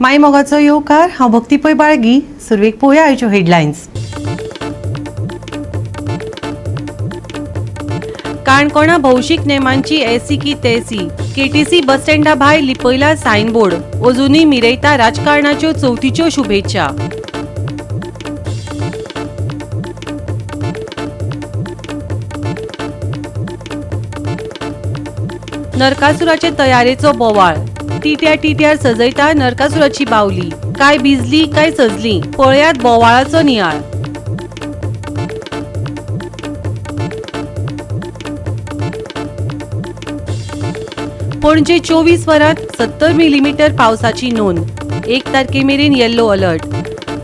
माई मोगाचो येवकार. हांव भक्ती पै बाळगी. सुरवेक पळोवया आयच्यो हेडलायन्स. काणकोणा भौशीक नेमांची एसी की तेसी. केटीसी बस स्टँडा भायर लिपयला सायनबोर्ड. अजूनय मिरयता राजकारणाच्यो चवथीच्यो शुभेच्छा. नरकासुराचे तयारेचो बोवाळ. टिट्या टिट्यार सजयता नरकासुराची बावली. काय भिजली काय सजली, पळयात बोवाळाचो नियाळ. पणजे 24 वरांत 70 मिलीमीटर पावसाची नोंद. 1 तारखे मेरेन येल्लो अलर्ट.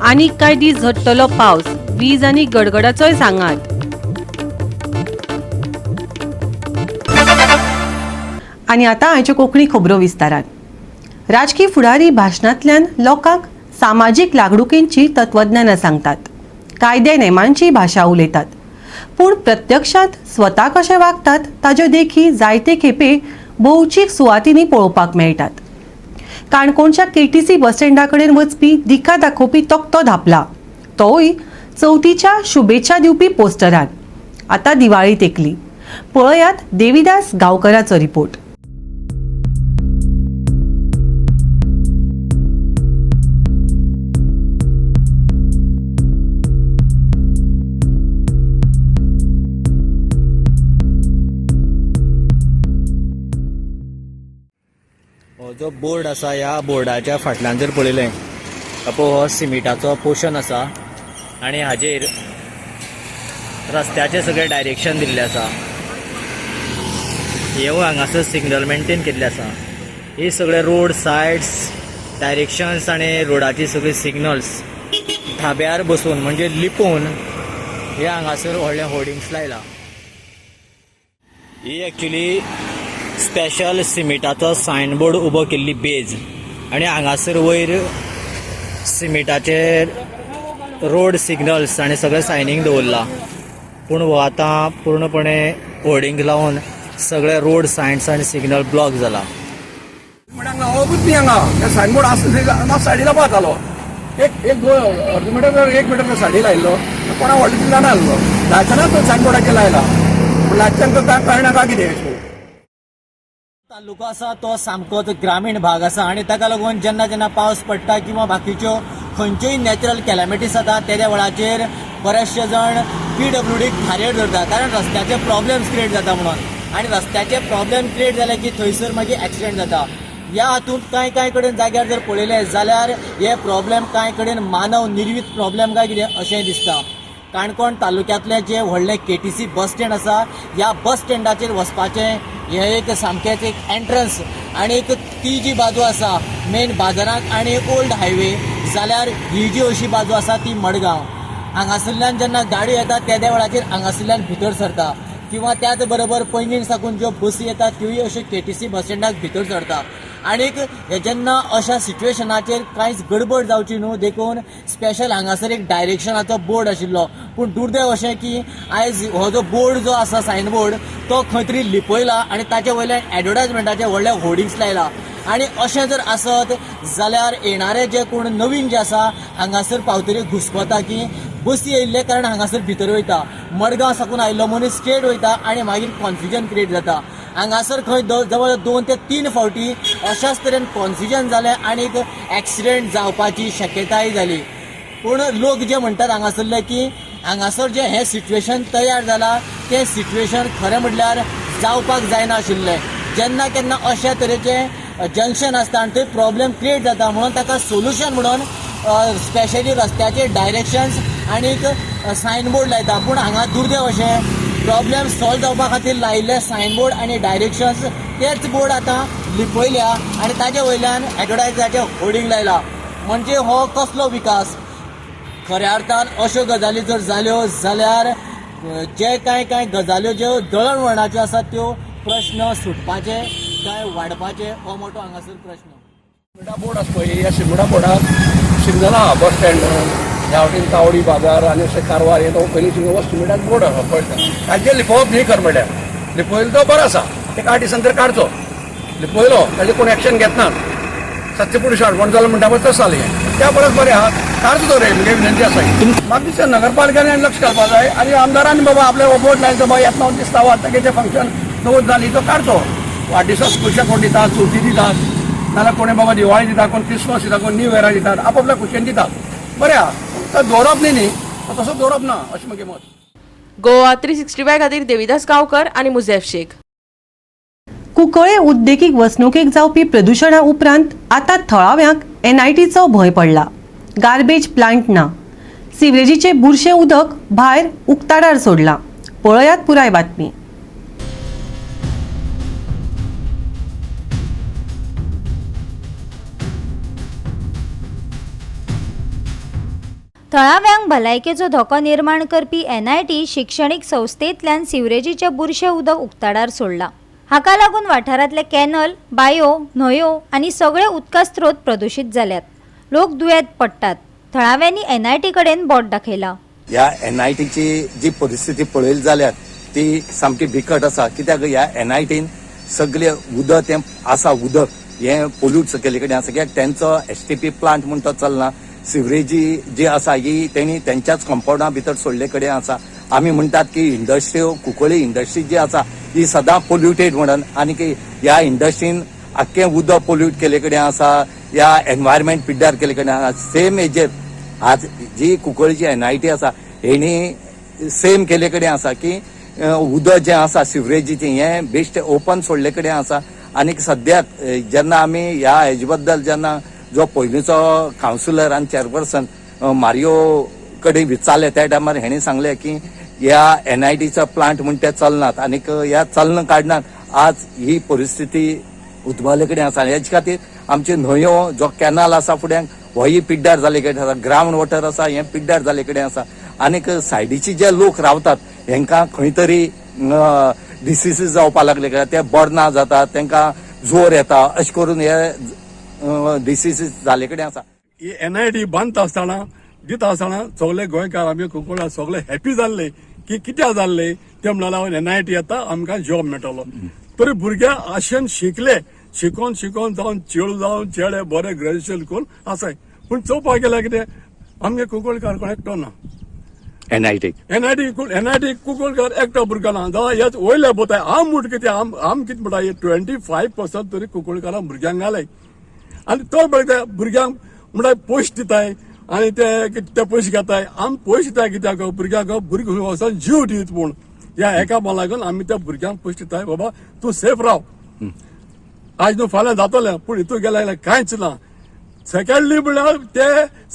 आनीक कांय दीस झडटलो पावस. वीज आनी गडगडाचोय सांगात. आनी आतां आयच्यो कोंकणी खबरो विस्तारान. राजकी फुडारी भाशणांतल्यान लोकांक सामाजीक लागणुकेंची तत्वज्ञानां सांगतात, कायदे नेमांची भाशा उलयतात, पूण प्रत्यक्षांत स्वता कशे वागतात ताज्यो देखी जायते खेपे भौशीक सुवातींनी पळोवपाक मेळटात. काणकोणच्या केटीसी बस स्टँडा कडेन वचपी दिका दाखोवपी तकटो धापला, तोय चवथीच्या शुभेच्छा दिवपी पोस्टरान. आतां दिवाळी तेंकली. पळयात देविदास गांवकराचो रिपोर्ट. हो जो बोर्ड आसा, ह्या बोर्डाच्या फाटल्यान जर पळयलें, पळय हो सिमिटाचो पोर्शन आसा आनी हाजेर रस्त्याचे सगळे डायरेक्शन दिल्ले आसा. हेवूय हांगासर सिग्नल मेंटेन केल्ले आसा. ही सगळे रोड सायड्स डायरेक्शन्स आनी रोडाची सगळी सिग्नल्स धाब्यार बसून म्हणजे लिपोवन हे हांगासर व्हडले होर्डिंग्स लायला. ही एक्चुली स्पेशल सिमिटाचो सायन बोर्ड उबो केल्ली बेज आनी हांगासर वयर सिमिटाचे रोड सिग्नल्स आनी सगळें सायनींग दवरला, पूण हो आतां पूर्णपणे होर्डिंग लावन सगळे रोड सायन्स आनी सिग्नल ब्लॉक जाला. हांगा होबूच न्ही. हांगा सायनबोर्ड आसता, सायडीला पावतालो. एक एक दोन अर्द मिटर, एक मिटर सायडी लायल्लो. कोणा व्हडलो जाणा आसलो, लायतना तो सायनबोर्डाचेर लायला, पूण लायच्यान तो कळना का कितें. तालुको आसा तो सामकोच ग्रामीण भाग आसा आनी ताका लागून जेन्ना जेन्ना पावस पडटा किंवा बाकीच्यो खंयच्योय नॅचरल कॅलॅमिटीज जाता, तेद्या वेळाचेर बरेचशे जाण पीडब्ल्यूडीक धारेर धरता, कारण रस्त्याचे प्रॉब्लेम्स क्रिएट जाता म्हणून. आनी रस्त्याचे प्रॉब्लेम क्रिएट जाले की थंयसर मागीर एक्सिडंट जाता. ह्या हातूंत कांय कांय कडेन जाग्यार जर पळयलें जाल्यार हे प्रॉब्लेम कांय कडेन मानव निर्मीत प्रॉब्लेम काय कितें अशें दिसता. काणकोण तालुक्यांतलें जें व्हडलें केटीसी बस स्टँड आसा, ह्या बस स्टँडाचेर वचपाचें हें एक सामकेंच एक एंट्रन्स आनी एक ती जी बाजू आसा मेन बाजारांत आनी ओल्ड हायवे, जाल्यार ही जी अशी बाजू आसा ती मडगांव. हांगासरल्यान जेन्ना गाडी येता तेद्या वेळाचेर हांगासरल्यान भितर सरता किंवा त्याच बरोबर पैंगीण साकून ज्यो बसी येतात त्योय अश्यो केटीसी बस स्टँडाक भितर सरता. आनीक हे जेन्ना अशा सिच्युएशनाचेर कांयच गडबड जावची न्हू देखून स्पेशल हांगासर एक डायरेक्शनाचो बोर्ड आशिल्लो, पूण दुर्दैव अशें की आयज हो जो बोर्ड जो आसा सायन बोर्ड तो खंय तरी लिपयला आनी ताचे वयल्यान एडवर्टायजमेंटाचे व्हडले होर्डिंग्स लायला. आनी अशें जर आसत जाल्यार येणारे जे कोण नवीन जे आसा हांगासर पावतरी घुसपता की बसी येयल्ले कारण हांगासर भितर वयता. मडगांव साकून आयिल्लो मनीस स्ट्रेट वयता आनी मागीर कॉन्फ्युजन क्रिएट जाता. हांगासर खंय जवळ 2 ते 3 फावटी अशाच तरेन कॉन्फ्युजन जालें आनी एक एक्सिडेंट जावपाची शक्यताय जाली. पूण लोक जे म्हणटात हांगासरले की हांगासर जें हें सिच्युएशन तयार जालां तें सिच्युएशन खरें म्हटल्यार जावपाक जायना आशिल्लें. जेन्ना केन्ना अशा तरेचें जंक्शन आसता आनी थंय प्रॉब्लेम क्रिएट जाता म्हणून ताका सोल्युशन म्हणून स्पेशली रस्त्याचे डायरेक्शन्स आनीक सायन बोर्ड लायता, पूण हांगा दुर्दैव अशें प्रॉब्लेम सॉल्व जावपा खातीर लायिल्ले सायन बोर्ड आनी डायरेक्शन्स तेच बोर्ड आतां लिपयल्या आनी ताजे वयल्यान एडवर्टायजाचें होर्डिंग लायला. म्हणजे हो कसलो विकास? खऱ्या अर्थान अश्यो गजाली जर जाल्यो जाल्यार जे कांय कांय गजाल्यो ज्यो दळणवळणाच्यो आसात त्यो प्रश्न सुटपाचे काय वाडपाचे हो मोठो हांगासर प्रश्न. शिमिटा बोर्ड आसा पळय, ह्या शिमिटा बोर्डाक सिग्नल आहा. बस स्टँड ह्या वटेन तावडी बाजार आनी अशें कारवार हे तो पयलीं सिग्नल हो शिमिटाक बोर्ड आहा पळयता. ताजेर लिपोवप न्ही खरें म्हणल्यार, लिपयलो तो बरो आसा. एक 8 दिसान तर काडचो. लिपयलो ताजेर कोण एक्शन घेतनात. सत्यपुरुष अडवण जालो म्हणटा पळय तशें जालें हें. त्या परस बरें आहा काडचो तो रे, मुगे विनंती आसा ही. म्हाका दिसता नगरपालिकेन लक्ष घालपाक जाय आनी आमदारांनी बाबा आपले बोट लायन बाबा येतना दिसता वा तेगेलें फंक्शन चवथ जाली तो काडचो. वाडदिसाक खुशे कोण दितात, चवथी दितात, नाल्यार कोणी बाबा दिवाळी दिता, कोण क्रिसमस दिता, कोण न्यू इयराक दितात, आपापल्या खुशयेन दितात. बरें आहा, तो दवरप न्ही न्ही, तसो दवरप ना अशें म्हगेलें मत. गोवा 365 खातीर देविदास गांवकर आनी मुझेफ शेख. कुंकळे उद्देगीक वसणुकेक जावपी प्रदुशणा उपरांत आतां थळाव्यांक एनआयटीचो भंय पडला. गार्बेज प्लांट ना, सिवरेजीचें बुरशें उदक भायर उक्ताडार सोडलां. पळयात पुराय बातमी. थळाव्यांक भलायकेचो धोको निर्माण करपी एनआयटी शिक्षणीक संस्थेंतल्यान सिवरेजीचें बुरशें उदक उक्ताडार सोडलां. हाका लागून वाठारांतले कॅनल, बांयो, न्हंयो आनी सगळे उदका स्रोत प्रदुशीत जाल्यात. लोक दुयेंत पडटात. थळाव्यांनी एनआयटी कडेन बोट दाखयलां. ह्या एनआयटीची जी परिस्थिती पळयली जाल्यार ती सामकी बिकट आसा. कित्याक ह्या एनआयटीन सगळे उदक तें आसा, उदक हें पोल्यूट केल्ले कडेन आसा. कित्याक तेंचो एसटीपी प्लांट म्हूण तो चलना. सिवरेजी जी आसा ही तेणी तेंच्याच कंपावंडा भितर सोडले कडेन आसा. आमी म्हणटात की इंडस्ट्री, कुंकळी इंडस्ट्री जी आसा ही सदां पोल्युटेड म्हणून, आनी की ह्या इंडस्ट्रीन आख्खें उदक पोल्यूट केल्ले कडेन आसा, ह्या एनवायरमेंट पिड्ड्यार केल्ले कडेन आसा. सेम हेजेर आज जी कुंकळीची एनआयटी आसा हेणी सेम केल्ले कडेन आसा की उदक जें आसा सिवरेजीचें हें बेश्टें ओपन सोडले कडेन आसा. आनी सद्याक जेन्ना आमी ह्या हेजे बद्दल जेन्ना जो पयलींचो कावन्सिलर आनी चेअरपर्सन मारियो कडेन विचारलें त्या टायमार हेणी सांगलें की ह्या एनआयटीचो प्लांट म्हूण ते चलनात आनीक ह्या चलना कारणान आज ही परिस्थिती उद्भवले कडेन आसा. हेजे खातीर आमच्यो न्हंयो, जो कॅनल आसा फुड्यांक होय पिड्ड्यार जाल्ले कडेन आसा, ग्रावंड वॉटर आसा हें पिड्ड्यार जाल्ले कडेन आसा. आनीक सायडीचे जे लोक रावतात हेंकां खंय तरी डिसिजीस जावपाक लागले काय ते बरना जातात, तेंकां जोर येता, अशें करून हे डिसिजीस जाल्ले कडेन आसा. ही एनआयटी बांदता आसतना दिता आसतना सगळे गोंयकार आमी कुंकळ्ळा सगळे हॅपी जाल्ले की कित्याक जाल्ले ते म्हणल्यार एनआयटी येता आमकां जॉब मेळटलो. तरी भुरगे आशेन शिकले, शिकोन शिकोन जावन चेडूं जावन चेडे बरे ग्रॅज्युएशन करून आसाय. पूण चोवपाक गेल्यार कितें आमगे कुंकळकार कोण एकटो ना. एनआयटी एनआयटी कुंकळकार एकटो भुरगो ना. जाल्यार हेच वयले बोताय आम म्हूण कितें आम कितें म्हणटा 25% तरी कुंकळकारां भुरग्यांक घालाय. आनी तो पळय भुरग्यांक म्हणल्यार पयशे दिताय आनी ते पयशे घेताय. आम पयशे दिताय कित्याक भुरग्यांक, भुरगीं वचोन जीव दित म्हूण ह्या एका लागून आमी त्या भुरग्यांक पयशे दिताय, बाबा तूं सेफ राव, आज न्हू फाल्यां जातलें. पूण हितून गेल्यार जाल्यार कांयच ना. सेकंडली म्हणल्यार ते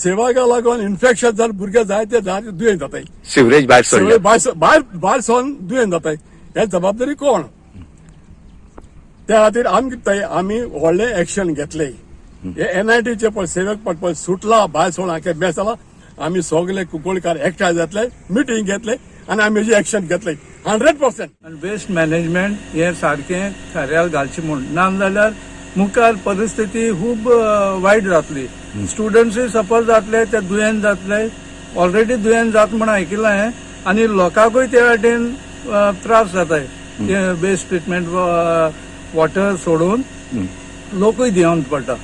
सेवाक लागून इन्फेक्शन जावन भुरगे जायते जायते दुयेंत जाताय. सिवरेज भायर सोडले, भायर भायर भायर सरून दुयेंत जाताय. हे जबाबदारी कोण? त्या खातीर आमी कितें आमी व्हडलें एक्शन घेतले. हे एनआयटीचे पळय सेवेक पळय सुटला भायर सोडून आख्खे बेस जाला. आमी सगळे कुंकळकार एकठांय जातले, मिटींग घेतले आनी आमी हेजी एक्शन घेतले 100%. आनी वेस्ट मॅनेजमेंट हें सारकें कार्याल घालचें म्हूण, ना जाल्यार मुखार परिस्थिती खूब वायट जातली. स्टुडंट्सूय सफर जातले, ते दुयेंत जातले, ऑलरेडी दुयेंत जात म्हूण आयकिलां हांवें. आनी लोकांकूय ते वाटेन त्रास जाताय. ते वेस्ट ट्रिटमेंट वॉटर सोडून लोकूय दुयेंत पडटा.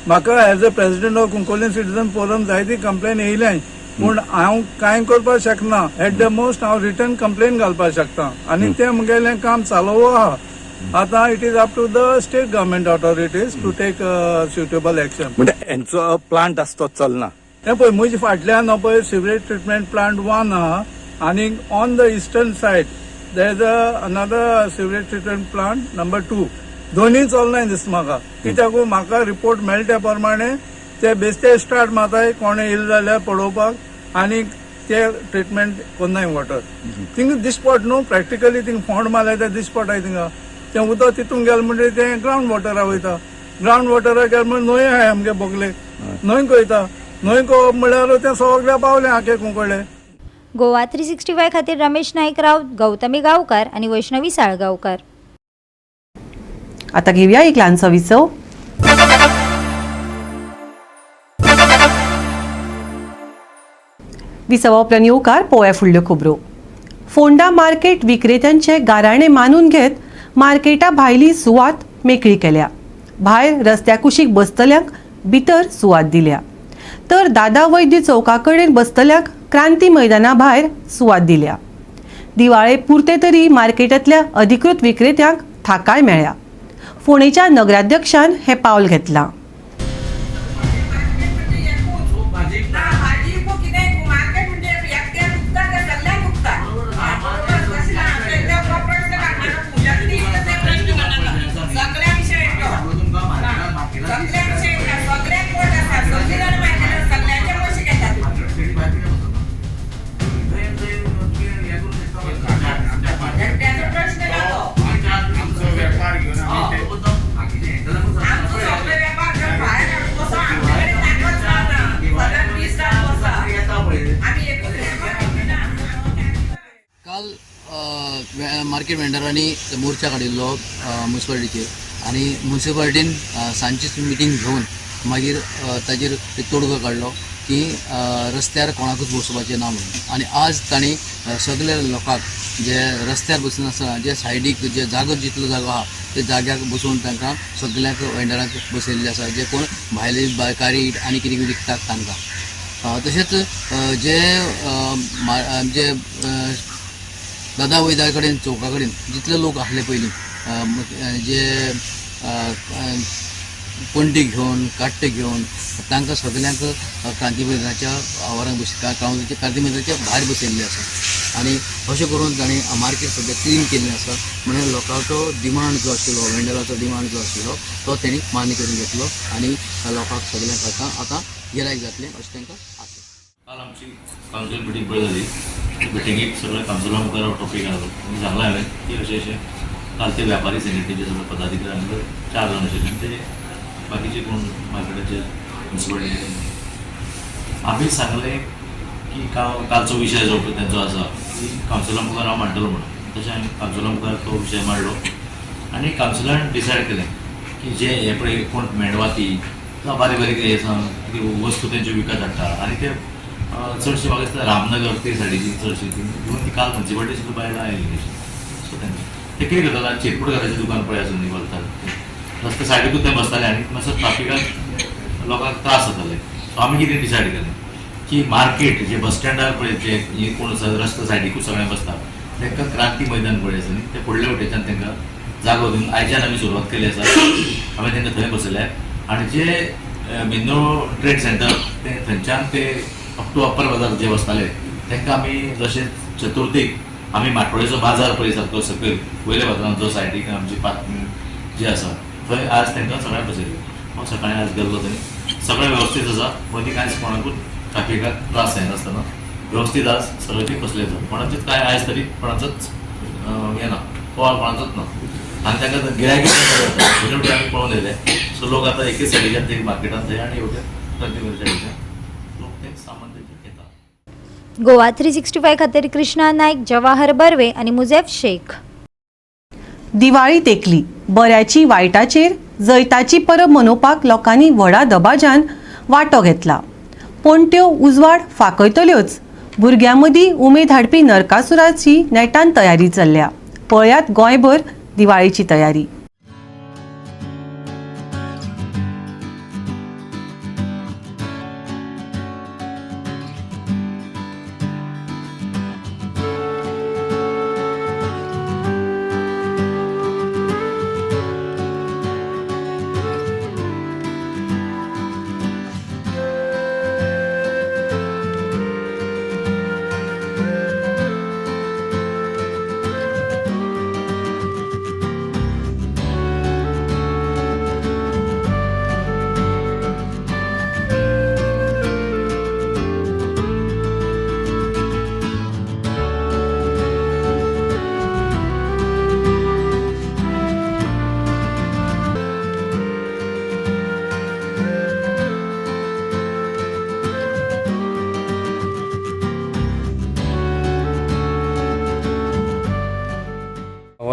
म्हाका as a president of Cuncolim citizen forum जायती कंप्लेन येयल्या, पूण हांव कांय करपाक शकना. एट the most हांव रिटर्न कंप्लेन घालपाक शकता आनी तें मुगेलें काम चालू आहा. आतां it is up to the state government authorities to take suitable action. म्हणजे हेंचो प्लांट आसा तो चलना. हें पळय म्हजे फाटल्यान हो पळय सिवरेज ट्रिटमेंट प्लांट 1 आहा आनी on the eastern side there is a another sewerage treatment plant number 2. दोनूय चलनाय दिसता म्हाका. कित्याक म्हाका रिपोर्ट मेळटा त्या प्रमाणे ते बेश्टे स्टार्ट मारताय कोणें येयले जाल्यार पळोवपाक आनी ते ट्रिटमेंट कोन्नाय वॉटर थिंगा दिश्टी पडटा न्हू. प्रॅक्टिकली थिंगा फोंड मारल्यार ते दिश्टी पडटाय. थिंगा तें उदक तितून गेलें म्हणटकीर तें ग्रावंड वॉटरा वयता. ग्रावंड वॉटरा गेलें म्हणून न्हंय आहाय आमगे बोगले, न्हंयक वयता. न्हंयक वचप म्हणल्यार तें सगळ्या पावलें आखे कुंकळ्ळे. गोवा 365 खातीर रमेश नाईक राऊत, गौतमी गावकर आणि वैष्णवी साळगावकर. आता घेऊया एक ल्हानसो विसव. विसवा उपरांत येवकार पोळ्या फुडल्यो खबरो. फोंडा मार्केट विक्रेत्यांचे गाराणे मानून घेत मार्केटा भायली सुवात मेकळी केल्या. भायर रस्त्या कुशीक बसतल्यांक भितर सुवात दिल्या, तर दादा वैद्य चौका कडेन बसतल्यांक क्रांती मैदाना भायर सुवात दिल्या. दिवाळे पुरते तरी मार्केटांतल्या अधिकृत विक्रेत्यांक थाकाय मेळ्ळ्या. फोंडेच्या नगराध्यक्षान हें पावल घेतलां. काल मार्केट वेंडरांनी मोर्चा काडिल्लो मुन्सिपालिटीचेर आनी मुन्सिपालिटीन सांजचीच मिटींग घेवन मागीर ताजेर एक तोडगो काडलो की रस्त्यार कोणाकूच बसोवपाचें ना म्हणून. आनी आज तांणी सगल्या लोकांक जे रस्त्यार बसनासतना जे सायडीक जे जागो जितलो जागो आहा ते जाग्याक बसोवन तांकां सगल्यांक वेंडरांक बसयल्ले आसा, जे कोण भायले कारी आनी कितें कितें विकतात तांकां. तशेंच जे जे दादा वैद्या कडेन चौका कडेन जितले लोक आसले पयलीं जे पणटी घेवन काट्टे घेवन तांकां सगल्यांक क्रांती मैदानाच्या आवारांत क्रांती मैदानाच्या भायर बसयल्ले आसा. आनी अशें करून तांणी मार्केट सद्या क्लीन केल्लें आसा. म्हणल्यार लोकांचो डिमांड जो आशिल्लो, वेंडराचो डिमांड जो आशिल्लो तो तेणी मान्य करून घेतलो आनी लोकांक सगल्यांक आतां आतां गिरायक जातलें अशें तांकां आसा. काल आमची कावन्सील मिटींग पळय जाली. मिटिंगेक सगळे कावन्सिला मुखार टॉपीक आयलो आनी सांगलां हांवें की अशें अशें काल ते व्यापारी संघटनेचे सगळे पदाधिकारी आनी 4 जाण आशिल्ले आनी ते बाकीचे कोण मार्केटाचे मुन्सिपालिटीचे. आमी सांगलें की कालचो विशय जो पळय तेंचो आसा की कावन्सिला मुखार हांव मांडटलो म्हणून. तशें हांवें कावन्सिला मुखार तो विशय मांडलो आनी कावन्सिलान डिसायड केलें की जे हे पळय कोण मेणवाती जावं बारीक बारीक हे कितें वस्तू तेंच्यो विकत हाडटा आनी ते चडशे म्हाका दिसता रामनगर ते सायडीची चडशी ती इवन ती काल मुन्सिपालिटी सुद्दां बायलां आयिल्ली तशी. सो तेंचे ते कितें करतात, चिरपूट घराचें दुकान पळय आसून न्ही घालतात रस्ते सायडीकूच ते बसताले आनी मातसो ट्राफिकाक लोकांक त्रास जाताले. सो आमी कितें डिसायड केलें की मार्केट जे बस स्टँडार पळय जे हे कोण रस्तो सायडीकूच सगळे बसतात तांकां क्रांती मैदान पळय आसा न्ही ते फुडल्या वटेच्यान तांकां जागो दिवन आयच्यान आमी सुरवात केली आसा. आमी तांकां थंय बसयले आनी जे मेंदो ट्रेड सेंटर ते थंयच्यान ते अप टू अप्पर बाजार जे बसताले तांकां आमी जशें चतुर्थीक आमी माटोळेचो बाजार पळय सारको सकयल वयल्या बाजारांत जो सायडीक आमची जे आसा थंय आज तांकां सगळ्यांक बसयले. हांव सकाळीं आज गेल्लो थंय सगळें वेवस्थीत आसा, मदीं कांयच कोणाकूच ट्राफिकाक त्रास जायनासतना वेवस्थीत आज सगळें ती बसले आसा. कोणाचेच कांय आयज तरी कोणाचोच हें ना, बोवाळ कोणाचोच ना आनी तांकां गिरायक पयलीं आमी पळोवन येयले. सो लोक आतां एकेच सायडीच्यान ते मार्केटांत थंय आनी हेवटेन क्रांती सायडीच्यान लोक ते सामान तेंचें घेता. गोवा 365 खातीर कृष्णा नायक, जवाहर बर्वे आनी मुजेफ शेख. दिवाळी तेंकली. बऱ्याची वायटाचेर जैताची परब मनोवपाक लोकांनी व्हडा दबाज्यान वांटो घेतला. पणट्यो उजवाड फांकयतल्योच, भुरग्यां मदीं उमेद हाडपी नरकासुराची नेटान तयारी चल्ल्या. पळयात गोंयभर दिवाळीची तयारी.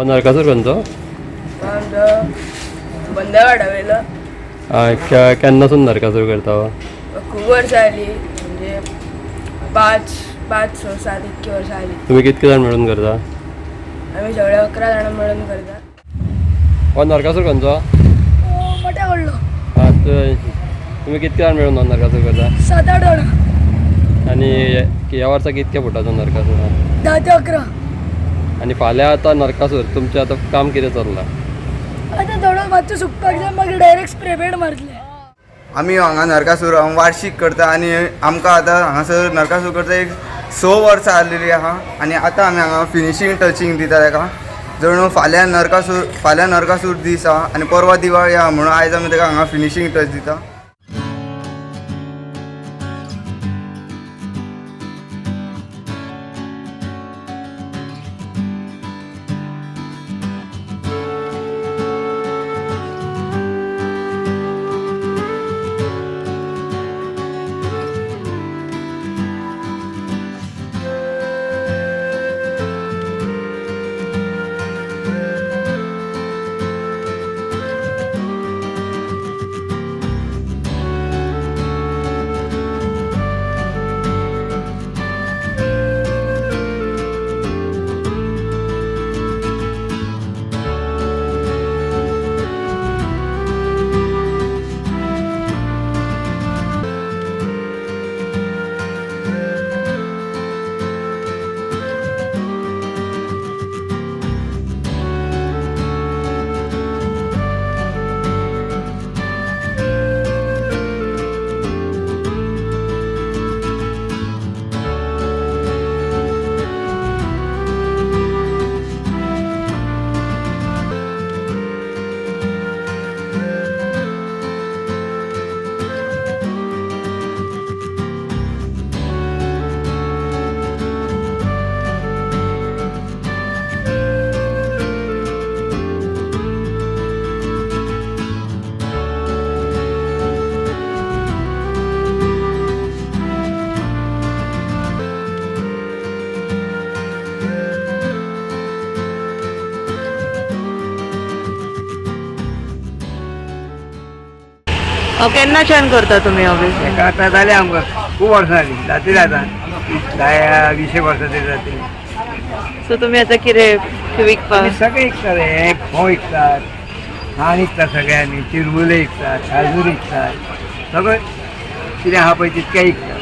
नरकासूर खंयचो? बंदरवाडा वयलो. केन्नासून नरकासूर करता? खूब वर्सां जाली, म्हणजे 5, 5, 6, 7 इतकी वर्सां जाली. तुमी कितके जाण मेळून करता? आमी सगळे 11 जाणां मेळून करता. हो नरकासूर खंयचो? मोठ्या व्हडलो. तुमी कितके जाण मेळून हो नरकासूर करता? 7-8 जाणां. आनी ह्या वर्सा कितके फुटाचो नरकासूर? 10 ते 11. आनी फाल्यां आतां नरकासूर, तुमचें आतां काम कितें चल्लां? आतां थोडो मातसो सुकपाक जाय, मागीर डायरेक्ट स्प्रे पेंट मारतले. आमी हांगा नरकासूर वार्षीक करता आनी आमकां आतां हांगासर नरकासूर करता एक 6 वर्सां जाल्लेली आहा आनी आतां आमी हांगा फिनिशींग टचिंग दिता ताका. जणू फाल्यां नरकासूर दीस आहा आनी परवा दिवाळी आहा म्हणून आयज आमी ताका हांगा फिनिशींग टच दिता. केन्नाच्यान करता तुमी ऑफीस? आतां जालें आमकां खूब वर्सां जालीं, जातली आतां 10-20 वर्सां तरी जातली. सो तुमी आतां कितें विकपाक? सगळें विकतात, हे फोव विकतात, खाण विकतात, सगळे आमी चिरमुले विकतात, खाजूर विकतात, सगळें कितें आहा पळय तितकें विकतात.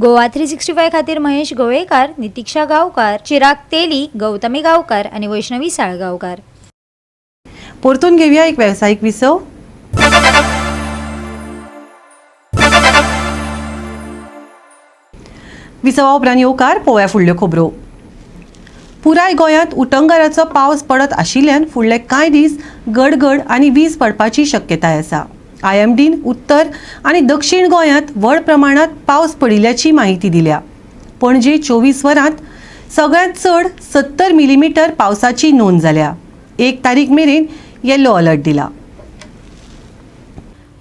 गोवा 365 खातीर महेश गोवेकार, नितिक्षा गांवकार, चिराग तेली, गौतमी गांवकार आनी वैष्णवी साळगांवकार. परतून घेऊया एक व्यावसायिक विसव. विसवा उपरांत येवकार पोव्या फुडल्यो खबरो. पुराय गोंयांत उटंगाराचो पावस पडत आशिल्ल्यान फुडले कांय दीस गडगड आनी वीज पडपाची शक्यताय आसा. आयएमडीन उत्तर आनी दक्षिण गोंयांत व्हड प्रमाणात पावस पडिल्ल्याची माहिती दिल्या. पणजे 24 वरांत सगळ्यांत चड 70 मिलीमीटर पावसाची नोंद जाल्या. 1 तारीख मेरेन येलो अलर्ट दिला.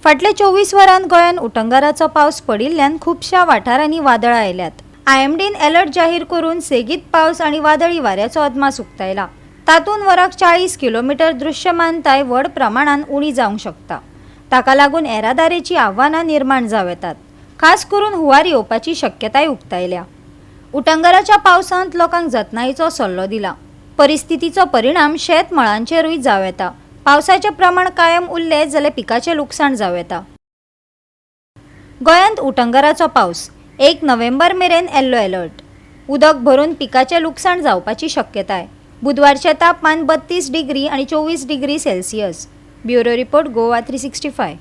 फाटल्या 24 वरांत गोंयांत उटंगाराचो पावस पडिल्ल्यान खुबश्या वाठारांनी वादळां आयल्यात. आयएमडीन अलर्ट जाहीर करून सेगीत पावस आनी वादळी वाऱ्याचो अदमास उक्तायला. तातूंत वराक 40 किलोमिटर दृश्यमानताय व्हड प्रमाणान उणी जावंक शकता. ताका लागून येरादारेची आव्हानां निर्माण जावं येतात. खास करून हुंवार येवपाची शक्यताय उक्तायल्या. उटंगाराच्या पावसांत लोकांक जतनायेचो सल्लो दिला. परिस्थितीचो परिणाम शेत मळांचेरूय जावं येता. पावसाचें प्रमाण कायम उरलें जाल्यार पिकाचें लुकसाण जावं येता. गोंयांत उटंगाराचो पावस 1 नोव्हेंबर मेरेन येल्लो अलर्ट. उदक भरून पिकाचें लुकसाण जावपाची शक्यताय. बुधवारचें तापमान 32 डिग्री आनी 24 degree Celsius. Bureau report, Goa 365.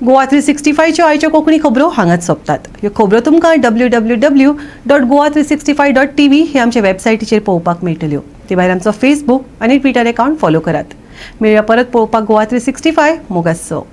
Goa 365च्यो आयच्यो कोंकणी खबरो हांगाच सोंपतात. ह्यो खबरो तुमकां www.goa365.tv हे आमच्या वेबसायटीचेर पळोवपाक मेळटल्यो. ते भायर आमचो फेसबूक आनी ट्विटर अकावंट फॉलो करात. मेळया परत पळोवपाक गोवा 365 मोगासो.